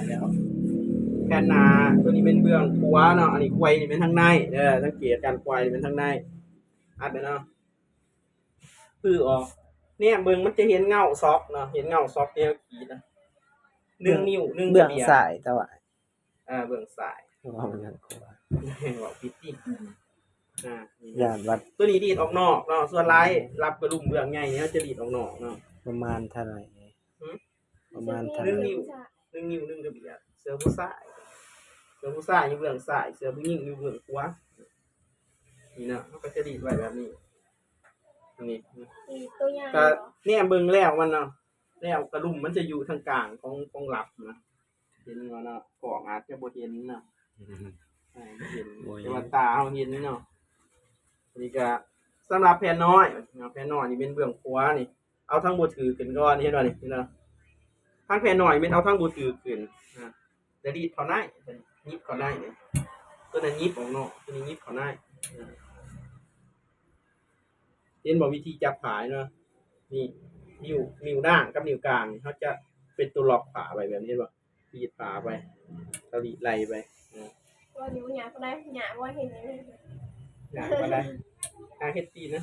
ແລ້ວ ແຜ່ນໜ້າ ຕົວນີ້ແມ່ນເບື້ອງຂວາເນາະ ອັນນີ້ໄຂວ່ນີ້ແມ່ນທາງໃນເດີ ສັງເກດການໄຂວ່ນີ້ແມ່ນທາງໃນ ອັດໄປເນາະ ປືອອກ ແນມເບິ່ງມັນຈະເຫັນເງົາຊອກເນາະ ເຫັນເງົາຊອກທີ່ເຮົາຂີດນະ ໜຶ່ງນິ້ວ ໜຶ່ງ ເບື້ອງຊ້າຍ ແຕ່ວ່າ ເອີ ເບື້ອງຊ້າຍ ເວົ້າເລື່ອງຂວາ ເວົ້າຜິດຕິ ອ່າ ຢ້ານວ່າ ຕົວນີ້ດີດອອກນອກເນາະ ສ່ວນຫຼາຍລັບກະດຸມເບື້ອງໃຫຍ່ນີ້ເຮົາຈະດີດອອກນອກເນາະ ປະມານເທົ່າໃດ? ຫື? ປະມານເທົ່າໃດ? ໜຶ່ງນິ້ວ ໜຶ່ງນິ້ວໜຶ່ງກະບຽດ ເສື້ອຜູ້ຊາຍ ເສື້ອຜູ້ຊາຍຢູ່ເບື້ອງຊ້າຍ ເສື້ອຜູ້ຍິງຢູ່ເບື້ອງຂວາ ນີ້ເນາະ ເຮົາກະຈະດີດໄວ້ແບບນີ້ ນີ້ ກະແນມເບິ່ງແລ້ວມັນເນາະ ແລ້ວກະດຸມມັນຈະຢູ່ທາງກາງຂອງ ຂອງລັບນະ ເຫັນບໍ່ເນາະ ກ້ອງອາດຈະບໍ່ເຫັນເນາະ ອືມ ເອີ ບໍ່ເຫັນ ບໍ່ເຫັນ ແຕ່ວ່າຕາເຮົາເຫັນເນາະ ນີ້ກະສຳລັບແຜ່ນນ້ອຍເນາະ ແຜ່ນນ້ອຍນີ້ແມ່ນເບື້ອງຂວານີ້ ເອົາທາງບໍ່ຖືກຂຶ້ນກ່ອນ ເຫັນບໍ່ນີ້ ເຫັນບໍ່ ທາງແຜ່ນນ້ອຍແມ່ນເອົາທາງບໍ່ຖືກຂຶ້ນນະ ແລ້ວດີດເຂົ້າໃນ ຫຍິບເຂົ້າໃນນີ້ ຕົວນັ້ນຫຍິບອອກນອກ ຕົວນີ້ຫຍິບເຂົ້າໃນ ເຫັນບໍ່ ວິທີຈັບຜ້າເນາະ ນີ້ ນິ້ວ ນິ້ວນາງກັບນິ້ວກາງ ເຮົາຈະເປັນຕົວລັອກຜ້າໄວ້ແບບນີ້ ເຫັນບໍ່ ດີດຜ້າໄປ ແລ້ວດີດໄລ່ໄປ ເອີ ວ່ານິ້ວຫຍັງກໍໄດ້ ຫຍັງວ່າເຫັນຫຍັງ ຫຍັງກໍໄດ້ ຫາເຮັດຕີນນະ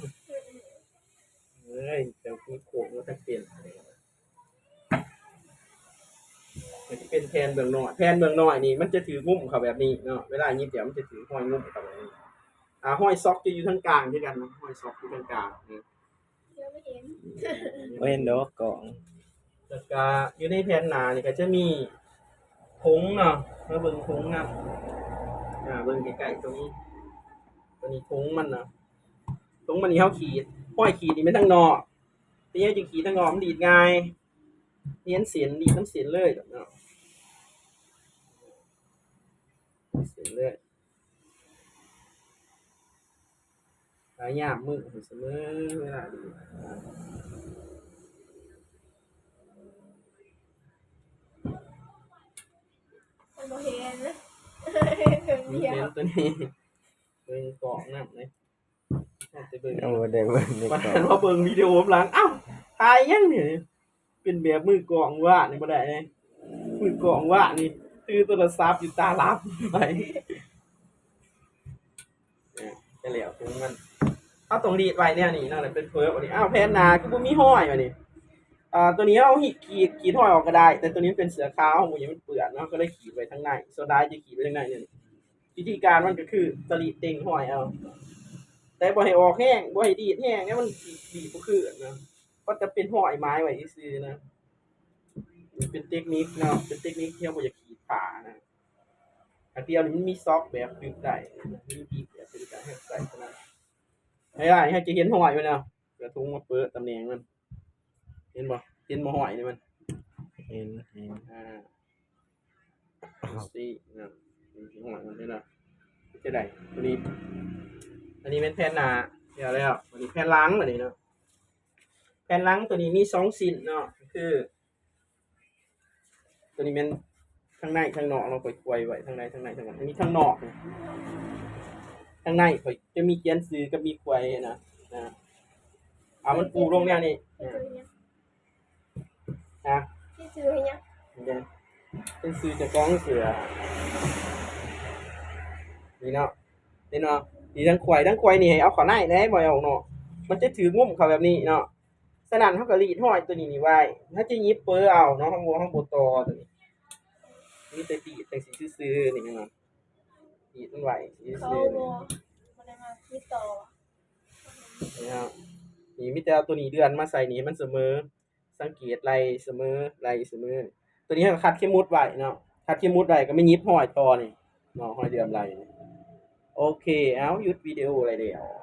ເອີຍ ແຕ່ມີໂຄກມັນຈະເປັນ ມັນຈະເປັນແຜ່ນເບື້ອງນ້ອຍ ແຜ່ນເບື້ອງນ້ອຍນີ້ມັນຈະຖືກງຸ້ມເຂົ້າແບບນີ້ເນາະ ເວລາຫຍິບແລ້ວມັນຈະຖືກຮອຍງຸ້ມເຂົ້າແບບນີ້ ອ່າ ຮອຍຊອກຈະຢູ່ທາງກາງຄືກັນເນາະ ຮອຍຊອກຢູ່ທາງກາງ ເອີ ບໍ່ເຫັນດອກກ້ອງ ແລ້ວກະຢູ່ໃນແຜ່ນໜ້ານີ້ກະຈະມີຖົງເນາະ ມາເບິ່ງຖົງນຳ ອ່າ ເບິ່ງໃກ້ໆຕົງ ຕົວນີ້ຖົງມັນເນາະ ຖົງມັນນີ້ເຮົາຂີດ ຮອຍຂີດນີ້ແມ່ນທາງນອກ ເປັນຫຍັງຈຶ່ງຂີດທາງນອກ ມັນດີດງ່າຍ ຮຽນເສັ້ນ ດີດນຳເສັ້ນເລີຍເນາະ ເສັ້ນເລີຍ ພະຍາຍາມມືໃຫ້ສະເໝີເວລາດີດ ມັນບໍ່ເຫັນ ເຫັນຕົວນີ້ ເບິ່ງກ້ອງນຳເດ້ ເອົາແຕ່ເບິ່ງ ເອົາແຕ່ເບິ່ງໃນກ້ອງ ວ່າເບິ່ງວິດີໂອຫຼັງ ອ້າວ ຖ່າຍຫຍັງນີ້ ເປັນແບບມືກ້ອງວາດນີ້ບໍ່ໄດ້ເດ້ ມືກ້ອງວາດນີ້ ຖືໂທລະສັບຢູ່ຕາຫຼັບໄປ ເອີ ກະແລ້ວຂອງມັນ ເຮົາຕ້ອງລີດໄວ້ແນວນີ້ເນາະ ແລ້ວເປັນເພີບອັນນີ້ ອ້າວ ແຜ່ນໜ້າຄືບໍ່ມີຮອຍບາດນີ້ ອ່າ ຕົວນີ້ເຮົາຂີດ ຂີດຮອຍອອກກະໄດ້ ແຕ່ຕົວນີ້ມັນເປັນເສື້ອຂາວ ເຮົາບໍ່ຢາກໃຫ້ມັນເປື້ອນເນາະ ເຮົາກະເລີຍຂີດໄວ້ທາງໃນ ສ່ວນຫຼາຍຈະຂີດໄວ້ທາງໃນນີ້ ວິທີການມັນກະຄື ຕະຫຼີດເຕັງຮອຍເອົາ ແຕ່ບໍ່ໃຫ້ອອກແຮງ ບໍ່ໃຫ້ດີດແຮງ ແລ້ວມັນດີດບໍ່ຄືນນະ ເພາະຈະເປັນຮອຍໝາຍໄວ້ຊື່ໆນະ ເປັນເຕັກນິກເນາະ ເປັນເຕັກນິກທີ່ເຮົາບໍ່ຢາກຂີດຜ້ານະ ອັນດຽວນີ້ມັນມີຊອກແບບດຶງໄດ້ ມີບີບແບບດຶງໄດ້ ໃຫ້ໃສ່ເທົ່ານັ້ນ ຫຼາຍໆ ໃຫ້ຈະເຫັນຮອຍໄວ້ເນາະ ກະທຸງມາເປີດຕຳແໜ່ງມັນ ເຫັນບໍ່ ເຫັນບໍ່ຮອຍນີ້ມັນ ເຫັນ ເຫັນ ອ່າ ຊີ້ນະ ຮອຍມັນເຫັນບໍ່ ຈະໄດ້ ຕົວນີ້ ອັນນີ້ແມ່ນແຜ່ນໜ້າ ແລ້ວ ແລ້ວ ອັນນີ້ແຜ່ນຫຼັງ ບາດນີ້ເນາະ ແຜ່ນຫຼັງຕົວນີ້ມີສອງຊິ້ນເນາະ ຄື ຕົວນີ້ແມ່ນທາງໃນທາງນອກເນາະ ຂ້ອຍໄຂວ່ໄວ້ທາງໃນທາງໃນທາງນອກ ອັນນີ້ທາງນອກ ທາງໃນຂ້ອຍຈະມີຂຽນຊື່ກັບມີໄຂວ່ນະ ນະ ເອົາມັນປູລົງແນວນີ້ ນະ ເປັນຊື່ເຈົ້າຂອງເສື້ອ ນີ້ເນາະ ເຫັນບໍ່ ນີ້ທາງໄຂວ່ ທາງໄຂວ່ນີ້ໃຫ້ເອົາເຂົ້າໃນເດ້ ບໍ່ໃຫ້ອອກນອກ ມັນຈະຖືກງຸ້ມເຂົ້າແບບນີ້ເນາະ ສະນັ້ນເຮົາກະລີດຮອຍຕົວນີ້ນີ້ໄວ້ ເຮົາຈະຫຍິບເປີເອົາເນາະ ເຮົາບໍ່ ເຮົາບໍ່ຕໍ່ຕົວນີ້ ມີແຕ່ດີດຈັ່ງຊີ້ຊື່ໆ ນີ້ເຫັນບໍ່ ດີດມັນໄວ້ຊື່ໆ ເຂົາບໍ່ ບໍ່ໄດ້ມາຕິດຕໍ່ ນີ້ເນາະ ນີ້ມີແຕ່ເອົາຕົວນີ້ເດືອນມາໃສ່ນີ້ໃຫ້ມັນສະເໝີ ສັງເກດໄລ່ສະເໝີ ໄລ່ສະເໝີ ຕົວນີ້ເຮົາກະຂັດເຂັມໝຸດໄວ້ເນາະ ຂັດເຂັມໝຸດໄວ້ກະມາຫຍິບຮອຍຕໍ່ນີ້ເນາະ ຮອຍເດືອນໄລ່ນີ້ ໂອເຄ ເອົາ ຢຸດວິດີໂອໄດ້ແລ້ວ.